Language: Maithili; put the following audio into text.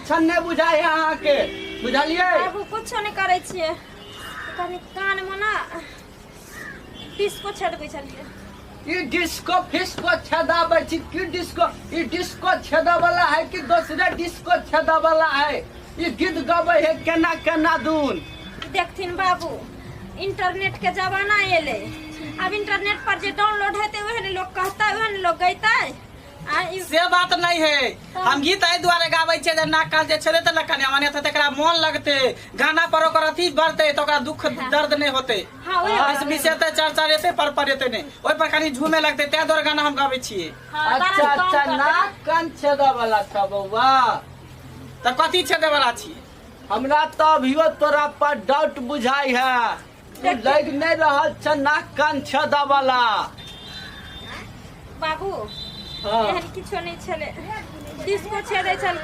लक्षण नहि बुझाइ है अहाँके, बुझलियै? बाबू, कुछो नहि करै छियै, कनि कानमे ने डिस्को छेदबै छलियै। ई डिस्को फिस्को छेदाबै छी की? डिस्को, ई डिस्को छेदा वाला है कि दोसरे डिस्को छेदा वाला है? ई गीत गबै है केना केना दून। देखथिन बाबू, इंटरनेट के जमाना एलै, आब इंटरनेट पर जे डाउनलोड हेतै वएह ने लोग कहतै, वएह ने लोग गैतै। आ से बात नहीं है। हम गीत एहि दुआरे गाबै छियै जे नाक कान जे छेदेतै ने कनिया मने, तऽ तकरा मोन लगतै गाना पर, ओकर अथी बढ़तै तऽ ओकरा दुख दर्द नहि होतै। हाँ, वएह बीस बीस एतै, चार चार एतै पर पर एतै नहि, ओहि पर कनि झूमे लगतै, ताहि दुआरे गाना हम गाबै छियै। हाँ, अच्छा। दर्द कम अच्छा। करतै। नाक कान छेदा वाला छ बौआ? तऽ कथी छेदे वाला छी? हमरा तऽ अभियो तोरा पर डाउट बुझाइ है, तू लग नहि रहल छ नाक कान छेदा वाला। बाबू, हाँ। एहन किछो नहि छलै, डिस्को छेदै छल।